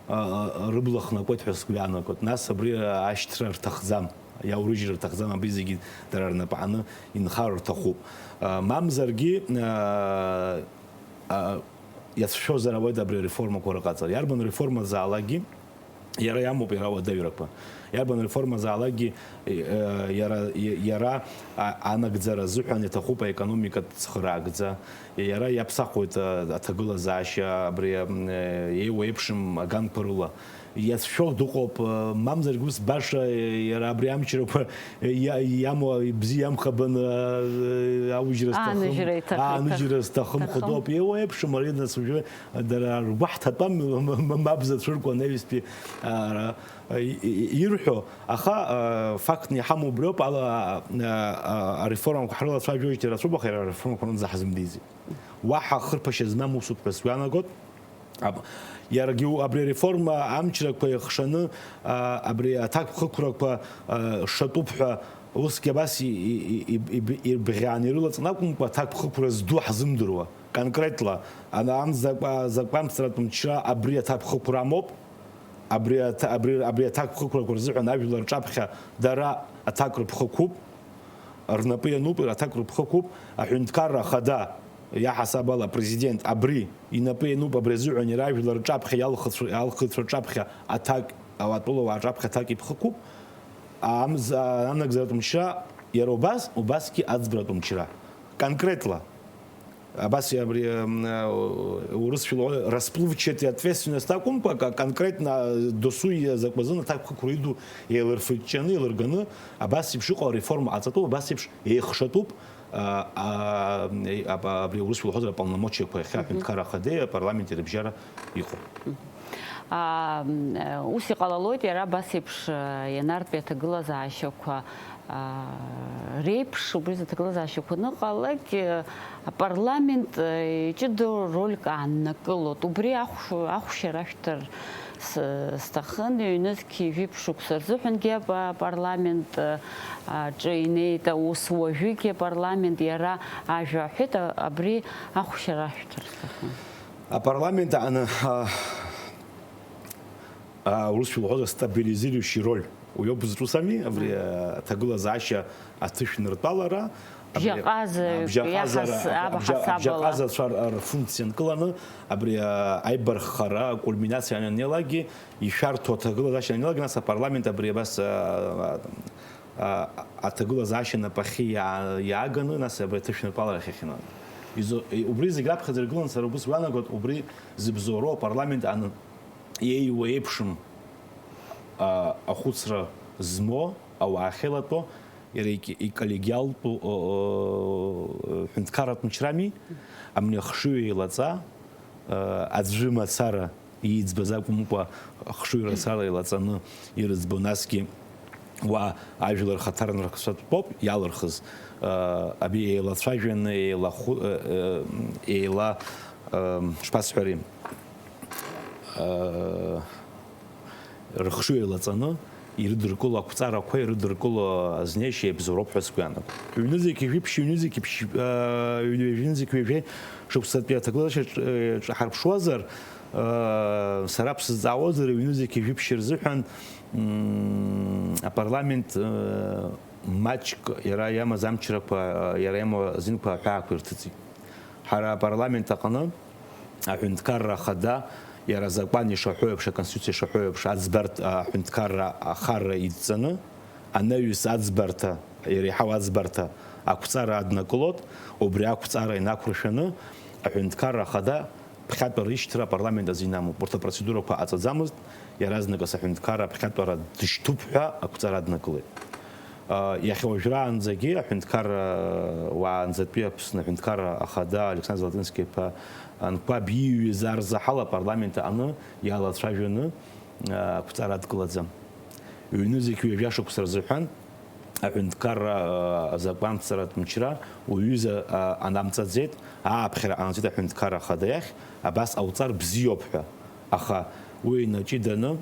а, а, рыбла хнакуеит ҳәа сгәы иаанагоит. Нас абри ашьҭра рҭахӡам, иаурыжьра рҭахӡам, абри зегьы дара рнапаҟны инхар рҭахуп. А, мамзаргьы, а, а, иацәшәозар ауеит абри ареформақәа рыҟаҵара. Иарбан реформазаалакгьы, Иара иамоуп иара ауадаҩрақәа. Иарбан реформа заалакгьы, э, иара, и-, иара, а, анагӡара азыҳәан иаҭахуп аекономикатә цхыраагӡа. Иара иаԥсахуеит, а, аҭагылазаашьа абри, м, э, еиуеиԥшым аганқәа рыла. Иацәшәо дыҟоуп, э, мамзаргьы ус баша, э, иара абри амчрақәа, э, иа-, иамоу ибзиамхабан, э, аужьра зҭахым, Ааныжьра иҭахы-, ааныжьра зҭахым иҭахым. Хәыдоуп. Еиуеиԥшым ари нас уажәы дара ргәы ҳҭатәам, м-, м-, мап зацәыркуа анаҩстәи, а, ра-, и-, и-, ирҳәо, аха, а, фактны иҳамоу убриоуп, ала, а, а, ареформақәа ҳрылацәажәоижьҭеи рацәоуп, аха иара ареформақәа рынӡа ҳзымдеиӡеит. Уаҳа хырԥашьа змам усуп ҳәа сгәы иаанагоит. Аб-, иаргьы у-, абри ареформа амчрақәа еихшаны, а, абри аҭакԥхықәрақәа, а, шатәуп ҳәа усгьы абас и-, и-, и-, и-, иб-, ирбӷьааны ирылаҵаны акәымкәа, аҭакԥхықәра зду ҳзымдыруа. Конкретла, ана-, ан закәа-, закәамцратә мчра абри аҭакԥхықәра амоуп. Абри аҭа-, абри, абри аҭакԥхықәрақәа рзыҳәан ажәлар рҿаԥхьа дара аҭак рыԥхықәуп, рнапы иануп, аҭак рыԥхықәуп, аҳәынҭқарра ахада, иаҳасаб ала апрезидент, абри инапы иануп, абри азыҳәан иара ажәлар рҿаԥхьа, иалхыцәа-, иалхыцәа рҿаԥхьа аҭак, ауаатәыла ауаа рҿаԥхьа аҭак иԥхықәуп, амз-, анагӡаратә мчра иара убас, убасгьы аӡбаратә мчра. Конкретла, абас абри, м, урысшәала расплывчатая ответственность акәымкәа, ка-, конкретно досу изакәазын аҭакԥхықәра иду еилырфыҷҷаны, еилырганы, абас еиԥш иҟоу ареформа ҟаҵатәуп, абас еиԥш еихшатәуп, а, а, аб-, абри урысшәала уҳәозар аполномочиақәа иахьа Мгм. Аҳәынҭқарра Ахадеи апарламенти рыбжьара иҟоу. Мгм. А, м, ус иҟалалоит, иара абас еиԥш, а, ианартәи аҭагылазаашьақәа, а, реиԥш, убри рзы аҭагылазаашьақәа аныҟалак, а, апарламент, а, иҷыдоу рольк ааннакылоит. Убри ахәш-, ахәшьара ашәҭар с-, сҭахын, ҩнызқь жәиԥшь шықәса рзыҳәангьы апа-, апарламент, а, аҿы инеит аус, уажәыгьы апарламент иара ажәа аҳәеит, а, абри ахәшьара ашәҭар сҭахын. Апарламент аҟны, а, а, урысшәа уҳәозар, стабилизирующий роль. Уи ауп зҿу сами, абри, а, аҭагылазаашьа аҭышәныртәалара, абри, Бжьаҟаза а, бжьаҟазара, иаҳас-, аб-, аб-, абжьа-, абжьаҟазацәа р-, рфункциа нкыланы, абри, а, аибарххара, акульминациа ананеилакгьы, ишәарҭоу аҭагылазаашьа ананеилак, нас апарламент абри абас, а, а, а, аҭагылазаашьа напахьы иаа-, иааганы, нас абри аҭышәныртәалара ахь иахьынагоу. Изо-, и-, убри зегь раԥхьаӡа иргыланы сара угәы сгәанагоит, убри зыбзоуроу апарламент ан-, иеиуа еиԥшым, а, ахәыцра змоу, ауаа ахьеилатәоу, иара ик-, иколлегиалтәу, о, о, ҳәынҭқарратә мчрами, амни ахшыҩ еилаҵа, а, аӡәы мацара ииӡбаз акәымкәа, ахшыҩ рацара еилаҵаны ирыӡбо, насгьы уа ажәлар рхаҭарнакцәа тәоуп иалырхыз, а, абри еилацәажәаны, еилахәы-, а, а, еила-, а, шԥасҳәари, а, рыхшыҩ еилаҵаны ирыдыркыло ақәҵарақәа, ирыдыркыло азнеишьа иабзоуроуп ҳәа сгәы иаанагоит. Ҩнызқь жәиԥшь, ҩнызқь ԥшь-, а, ҩ-, ҩнызқь ҩажәи шықәсатәи аҭагылазаашьа ҿ-, ҿаҳарԥшуазар, а, сара бсызҵаауазар, ҩнызқь жәиԥшь рзыҳәан, м, апарламент, а, маҷк иара иамаз амчрақәа, а, иара иамоу азинқәа аҳәаақәа ирҭыҵит. Ҳара апарламент аҟны аҳәынҭқарра ахада, иара азакәан ишаҳәо еиԥш, аконституциа ишаҳәо еиԥш, аӡбарҭ-, аҳәынҭқарра ахарра идҵаны, анаҩс аӡбарҭа, иреиҳау аӡбарҭа ақәҵара аднакылоит, убри ақәҵара инақәыршәаны аҳәынҭқарра ахада ԥхьатәара ишьҭра апарламент азин амоуп. Урҭ апроцедурақәа ҟаҵаӡамызт, иаразнаказ аҳәынҭқарра аԥхьатәара дышьҭуп ҳәа ақәҵара аднакылеит. Иахьа уажәраанӡагьы аҳәынҭқарра, уаанӡатәи Аԥсны аҳәынҭқарра ахада Александр Золотынски иԥа Анқәаб ииҩыз арзаҳал апарламент аҟны иалацәажәаны ақәҵара адкылаӡам. Ҩнызқь ҩажәа шықәса рзыҳәан аҳәынҭқарра азакәанҵаратә мчра уҩыза анамҵаӡеит, ааԥхьара ҟанаҵеит аҳәынҭқарра ахада иахь, абас ҟауҵар бзиоуп ҳәа. Аха уи инаҷыданы,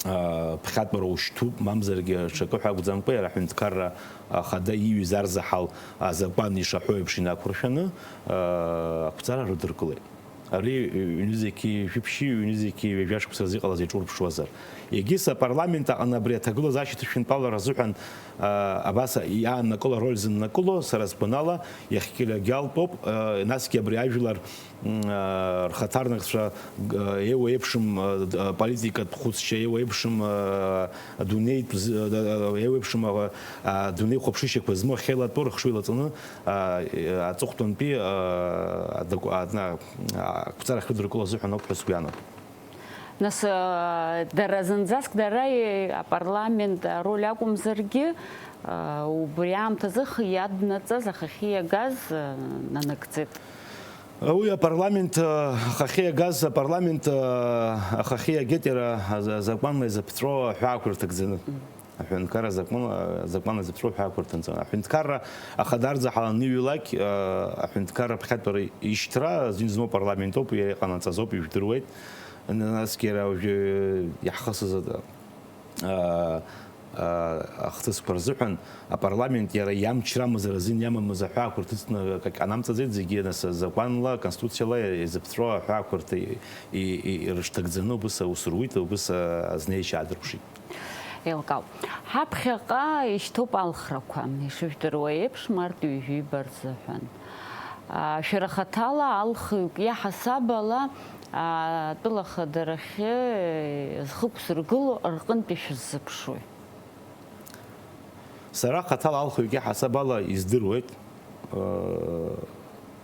а, ԥхьатәара ушьҭуп, мамзаргьы ҽакы ҳәа акәӡамкәа, иара аҳәынҭқарра ахада ииҩыз арзаҳал азакәан ишаҳәо еиԥш инақәыршәаны, а, ақәҵара рыдыркылеит. Ари ҩнызқьи жәиԥшьи, ҩнызқьи ҩажәа шықәса рзы иҟалаз иҿурԥшуазар. Егьыс апарламент аҟны абри аҭагылазаашьа ҭышәынтәалара азыҳәан Абас иааннакыло, ароль зыннакыло, сара сгәанала, иахьхьилагьалтәуп, насгьы абри ажәлар рхаҭарнакцәа еиуеиԥшым политикатә хәыцшьа, еиуеиԥшым адунеитә, еиуеиԥшым адунеи хәаԥшышьақәа змоу ахьеилатәоу рыхшыҩ лаҵаны аҵыхәтәантәи ақәҵара ахьрыдыркыло азыҳәан ауп ҳәа сгәы иаанагоит. Нас, дара зынӡаск дара апарламент ароль акәымзаргьы, убри аамҭазы хы иаднаҵаз, ахахьы иагаз нанагӡеит. Уи апарламент ахахьы иагаз, апарламент ахахьы иагеит иара азакәанла изыԥҵәо аҳәаақәа рҭагӡаны. Аҳәынҭқарра азакәан, азакәан азыԥҵәо аҳәаақәа рҭынҵан. Аҳәынҭқарра ахада арзаҳаланы иҩлак, аҳәынҭқарра аԥхьатәара ишьҭра азин змоу апарламент ауп, иара иҟанаҵаз ауп, ижәдыруеит. Насгьы иара уажәы иаҳхысыз ахҭысқәа рзыҳәан апарламент иара иамчрамыз, азин иамамыз аҳәаақәа рҭыҵны акгьы ҟанамҵаӡеит, зегьы нас азакәанла, аконституциала изыԥҵәо аҳәаақәа рҭ-, и-, и-, ирышьҭагӡаны убыс аус руит, убыс азнеишьа аадырԥшит. Еилкаауп. Ҳаԥхьаҟа ишьҭоуп алхрақәа, ишыжәдыруа еиԥш, март ҩажәи ҩба рзыҳәан. Шәара хаҭала алхҩык иаҳасаб ала атәыла хадарахьы зхы ықәсыргыло рҟынтәи шәыззыԥшуи? Сара хаҭала алхҩык иаҳасаб ала издыруеит,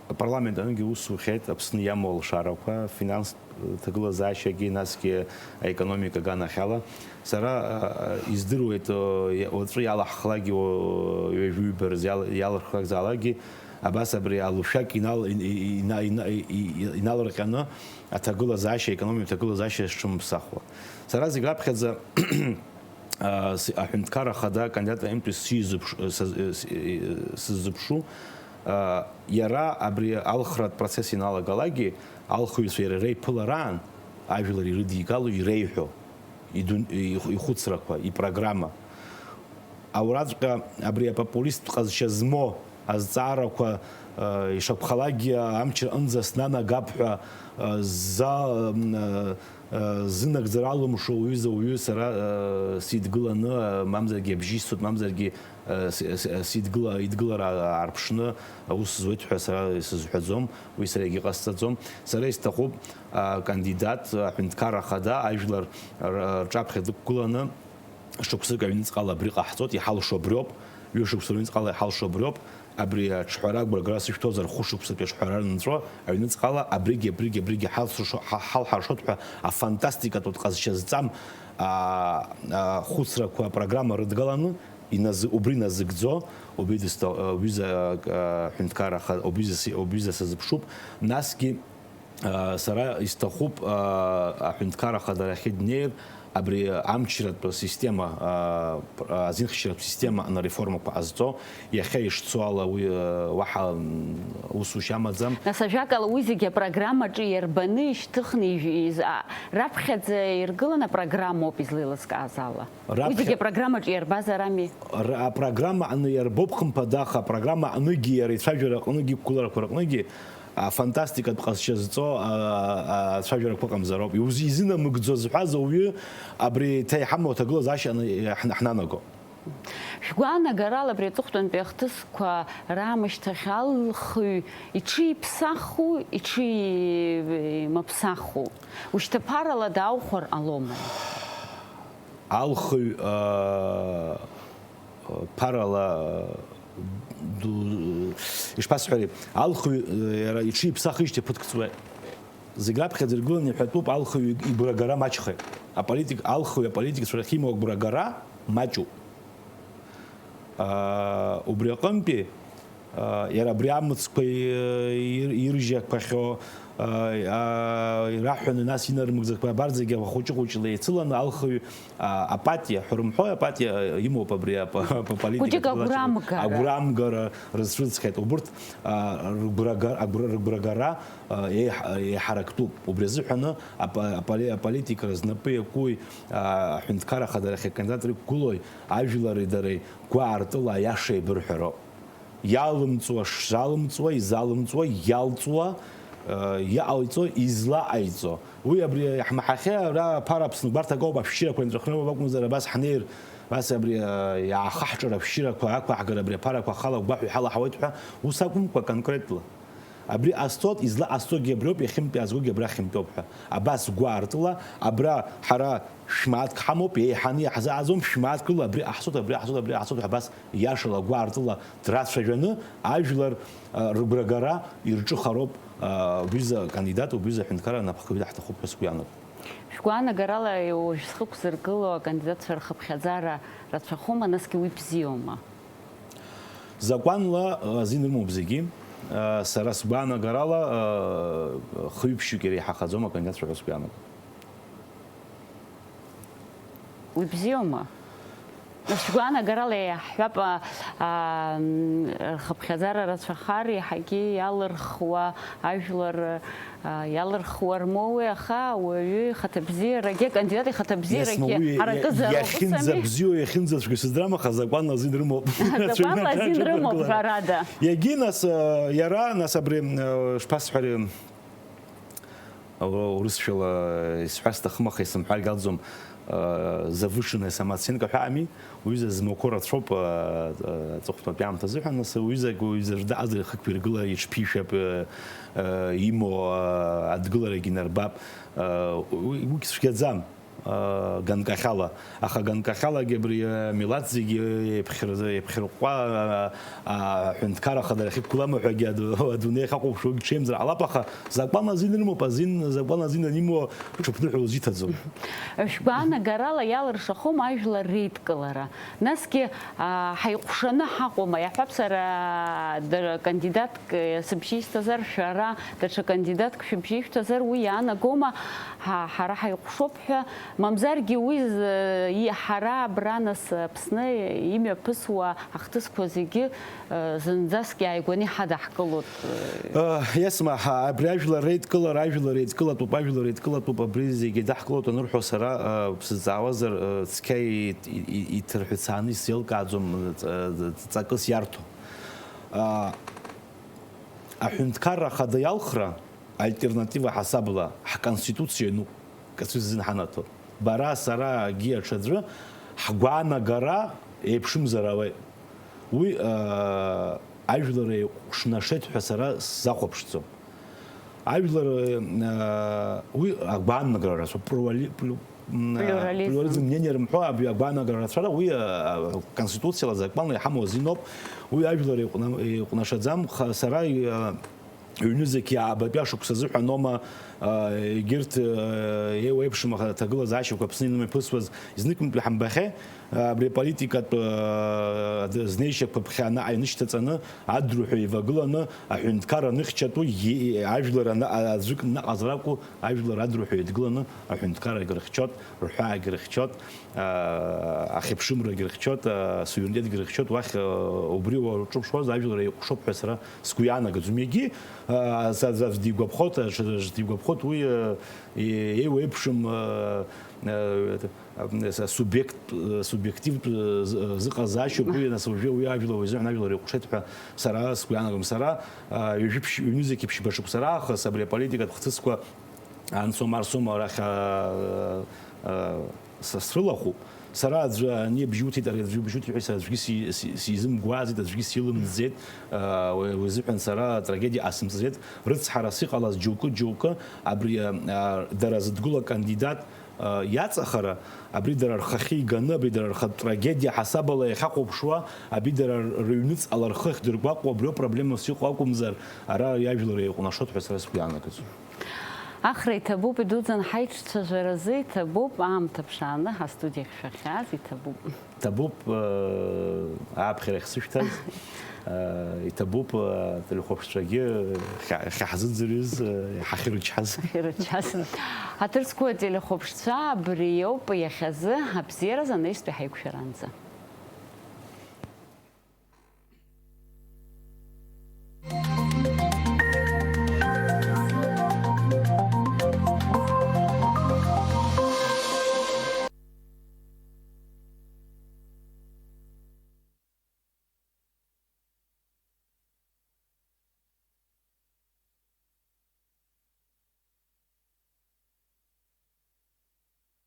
апарламент аҟынгьы ус ухьеит, Аԥсны иамоу алшарақәа, финанстә ҭагылазаашьагьы, насгьы аекономика аганахьала. Сара издыруеит, уаҵәы иалаҳхлакгьы, ҩажәи ҩба рзы иал-, иалырхлакзаалакгьы, абас абри алушәак инал-, ина-, ина-, ина-, и-, и-, иналырҟьаны аҭагылазаашьа, аекономика ҭагылазаашьа зҽымԥсахуа. Сара зегь раԥхьаӡа аҳәынҭқарра ахада акандидат аинтәи сизыԥш-, сыз-, сыззыԥшу, иара абри алхратә процесс иналагалакгьы, алхыҩцәа иара реиԥылараан ажәлар ирыдигало, иреиҳәо, идун-, ихәыцрақәа, ипрограмма. Аураҵәҟьа абри апопулисттә ҟазшьа змоу азҵаарақәа, ишакәхалакгьы амч рҟынӡа снанагап ҳәа, зза-, зынагӡара алымшо уҩыза уаҩы сара сидгыланы, мамзаргьы абжьы исҭоит, мамзаргьы сидгыла-, идгылара аарԥшны аус зуеит ҳәа сара исызҳәаӡом, уи сара егьыҟасҵаӡом. Сара исҭахуп, акандидат, аҳәынҭқарра ахада ажәлар рҿаԥхьа дықәгыланы, шықәсык аҩныҵҟала абри ҟаҳҵоит, иҳалшо абриоуп, ҩышықәса рыҩныҵҟала иҳалшо абриоуп, абри аҿҳәара агәрагара сышәҭозар, хәышықәсатәи аҿҳәара нҵәо, аҩныҵҟала абригьы, абригьы, абригьы ҳалсыршо-, ҳа-, ҳалҳаршоит ҳәа афантастикатә ҟазшьа зҵам, аа, ахәыцрақәа апрограмма рыдгаланы, иназы-, убри назыгӡо, убри дысҭа-, убри за-, аҳәынҭқарра аха-, убри за-, убри за сазыԥшуп, насгьы Сара исҭахуп аҳәынҭқарра ахадарахьы днеир, абри амчратә система, азинхьчаратә система анареформақәа ҟазҵо, иахьа ишцо ала уи уаҳа усушьа амаӡам. Нас ажәакала, уи зегьы апрограммаҿы иарбаны ишьҭыхны ижә-, из-, а, раԥхьаӡа иргылан апрограммоуп излеилыскааз ала. Уи зегьы апрограммаҿы иарбазар ами? Р-, апрограмма аҟны иарбоуп, хымԥада, аха апрограмма аҟныгьы, иара ицәажәара аҟныгьы, иқәгыларақәа рҟныгьы, афантастикатә ҟазшьа зҵо, а, а, ацәажәарақәа ыҟамзароуп. Иуз-, изынамыгӡо зҳәаз ауаҩы абри еиҭа иҳамоу аҭагылазаашьа аны иаҳ-, ҳнанаго. Шәгәаанагарала абри аҵыхәтәантәи ахҭысқәа раамышьҭахь алхыҩ иҽиԥсаху, иҽимаԥсаху, ушьҭаԥарала дааухәар ҟалома? Алхыҩ, а, ԥарала ду-, ишԥасҳәари, алхыҩ, иара иҽиԥсахижьҭеи ԥыҭк ҵуеит. Зегь раԥхьаӡа иргыланы иҳәатәуп, алхыҩ игәрагара маҷхеит. Аполитик, алхыҩ аполитикцәа рахь имоу агәрагара маҷуп. Аа, убри аҟынтәи, аа, иара абри амыцқәа и-, ир-, иржьақәахьоу, аа, аа, ираҳәаны, нас инармыгӡақәа абарҭ зегьы ахәыҷы-хәыҷла еицыланы, алхыҩ, аа, апатиа, ҳәа рымҳәои, апатиа имоуп абри ап-, ап-, аполитика. Хәыҷык агәрамгара. Агәрамгара рызцәыӡхьеит. Убырҭ, аа, рыгәрага-, агәра-, рыгәрагара, аа, еиҳ-, еиҳарактәуп. Убри азыҳәаны апо-, аполи-, аполитикара знапы иакуи, аа, аҳәынҭқарра ахадарахь акандидатра иқәгылои, ажәлари дареи гәаартыла аиаша еибырҳәароуп. Иалымҵуа шзалымҵуа, изалымҵуа, иалҵуа, э, иҟаиҵо, излаҟаиҵо. Уи абри иаҳмаҳахьеи, ара аԥара Аԥсны гәарҭак ауп, ашәшьырақәа инҵәахны акәымзар, абас ҳнеир, Абас абри, а, иаахаҳҿар ашәшьырақәа ақәаҳгар абри аԥарақәа ахала агәгәаҳәа иҳалаҳауеит ҳәа, ус акәымкәа, конкретла. Абри ҟасҵоит, излаҟасҵогьы абриоуп, иахьынтәи иаазгогьы абра ахьынтәоуп ҳәа. Абас гәаартыла, абра ҳара шә-мааҭк ҳамоуп, еиҳаны иаҳзааӡом, шә-мааҭк рыла абри ҟаҳҵоит, абри ҟаҳҵоит, абри ҟаҳҵоит ҳәа абас иашала гәаартыла драцәажәаны, ажәлар, а, рыгәрагара ирҿыхароуп, а, убри изы акандидат, убри изы аҳәынҭқарра анапхгаҩы даҳҭахуп ҳәа сгәы иаанагоит. Шәгәаанагарала, уажә зхы ықәзыргыло акандидатцәа рхыԥхьаӡара рацәахома, насгьы уи бзиоума? Закәанла, э, азин рымоуп зегьы. Э, сара сгәаанагарала, э, хҩы-ԥшьҩык иреиҳахаӡом акандидатцәа ҳәа сгәы иаанагоит. Уи бзиоума? Нас шәгәаанагарала иаҳҳәап, а, а, м, рхыԥхьаӡара рацәахар, еиҳагьы иалырхуа ажәлар, а, иалырхуа рмоуеи, аха ауаҩы ихаҭабзиарагьы, акандидат ихаҭабзиарагьы Есма, уи иа-, аракызароуп, ус ами? Иахьынӡабзиоу, иахьынӡацәгьоу сыздырам, аха закәанла азин рымоуп. Закәанла азин рымоуп, ҳәарада. Егьи, нас, а, иара, нас, абри, а, шԥасҳәари, Урысшәала исҳәар сҭахым, аха исымҳәаргьы алӡом, э, завышенная самооценка ҳәа ами, уҩыза змоуқәоу рацәоуп, э, э, аҵыхәтәантәи аамҭазы ҳәа, нас уҩызак, уҩыза рда-, аӡра ихықәиргыла иҽԥишәап, э, э, имоу, э, адгыларагьы инарбап, э, уи, уигь цәгьаӡам, э, ганкахьала. Аха ганкахьалагьы абри, э, амилаҭ зегьы еиԥхьыр-, еиԥхьырҟәҟәа, а, а, аҳәынҭқарра ахадара ахьықәгылама ҳәагьы аду-, адунеи ахьахәаԥшуагьы ҽеимзар ҟалап, аха закәан азин рымоуп, азин, закәан азин анимоу ҽыԥныҳәа узиҭаӡом. Шәгәаанагарала иалыршахом ажәлар реидкылара. Насгьы, а, ҳаиҟәшаны ҳаҟоума? Иаҳҳәап, сара дара кандидатк, э, сыбжьы исҭазар, шәара даҽа кандидатк шәыбжьы ишәҭазар, уи иаанагома? Ҳа-, ҳара ҳаиҟәшоуп ҳәа, мамзаргьы уи з-, и-, ҳара абра, нас, Аԥсны имҩаԥысуа ахҭысқәа зегьы, э, зынӡаск иааигәаны иҳадаҳкылоит, э. Э, Есма, ҳа-, абри ажәлар реидкылара, ажәлар еидкылатәуп, ажәлар еидкылатәуп, абри зегьы идаҳкылоит анырҳәо, сара, э, бсызҵаауазар, э, цқьа и-, и-, и-, иҭырҳәцааны исзеилкааӡом, э, ҵакыс иарҭо. Э, аҳәынҭқарра ахада иалхра, альтернатива ҳасабла ҳконституциа иануп, кацәыззын ҳанаҭо. Бара, сара, егьи аҽаӡәы ҳгәаанагара еиԥшымзар ауеит. Уи, аа, ажәлар еиҟәшнашеит ҳәа сара сзахәаԥшӡом. Ажәлар, аа, уи агәаанагара рацәоуп, плюрали-, плю-, м, Плюрализм. Плюрализм мнение рымҳәо абри агәаанагара рацәала, уи, аа, конституциала, законла иҳамоу азиноуп. Уи ажәлар еиҟәна-, еиҟәнашаӡам, ха-, сара, аа, Ҩнызқь иаабатәи ашықәс азыҳәаноума, а, егьырҭ, а, еиуеиԥшым аха-, аҭагылазаашьақәа Аԥсны инымҩаԥысуаз, изныкымкәа ҳамбахьеи, а, абри аполитикатә, а, д-, знеишьақәа ԥхьа анаҟа инышьҭаҵаны, адрыҳәа еивагыланы, аҳәынҭқарра аныхьчатәу, е-, е-, ажәлар ана-, а-, аӡәык наҟ азракәу, ажәлар адрыҳәа еидгыланы, аҳәынҭқаррагь рыхьчоит, рҳәаагь рыхьчоит, а, ахьыԥшымрагь рыхьчоит, а, суверенитетгь рыхьчоит, уахь, а, убри уаҿуԥшуаз, ажәлар еиҟәшоуп ҳәа сара сгәы иаанагаӡом. Егьи, а, аӡә, аӡә, аӡә дигәаԥхоит, аӡә, аӡә дигәаԥхоит, уи, а, е-, еиуеиԥшым, а, а, а, субиект, а, субиективтә, а, зы-, зыҟазаашьоуп, уи, нас, уажәы уи ажәлар уи азыҳәан ажәлар еиҟәшеит ҳәа сара сгәы иаанагом. Сара, а, ҩажәи ԥшь-, ҩнызқь ԥшьба шықәса раахыс абри аполитикатә хҭысқәа Ансома, арсома арахь, аа, аа, са срылахәуп. Сара аӡәы ани абжьы уҭеит, ари аӡәы абжьы уҭеит ҳәа сара аӡәгьы си-, си-, сизымгәааӡеит, аӡәгьы силымӡеит. Аа, уи, уи азыҳәан сара атрагедиа асымҵаӡеит. Рыцҳарас иҟалаз џьоукы, џьоукы абри, аа, дара зыдгыло акандидат, аа, иаҵахара, абри дара рхахьы иганы, абри дара рхатә трагедиа ҳасабала иахьахәаԥшуа, абри дара рыҩныҵҟала рхы ахьдыргәаҟуа, абриоуп проблемас иҟоу акәымзар, ара иажәлар еиҟәнашоит ҳәа сара сгәы иаанагаӡом. Ахра иҭабуп, идуӡӡан ҳаиҿцәажәаразы иҭабуп, аамҭа ԥшааны ҳастудиахь шәахьааз иҭабуп. Иҭабуп, э, ааԥхьара ахьсышәҭаз, э, иҭабуп, э, ателехәаԥшцәагьы хьа-, хьаҳзыӡырҩыз, э, ҳахьырчҳаз. Ҳахьырчҳаз. Ҳаҭыр зқәу ателехәаԥшцәа, абри иоуп иахьазы, абзиаразы анаҩстәи ҳаиқәшәаранӡа.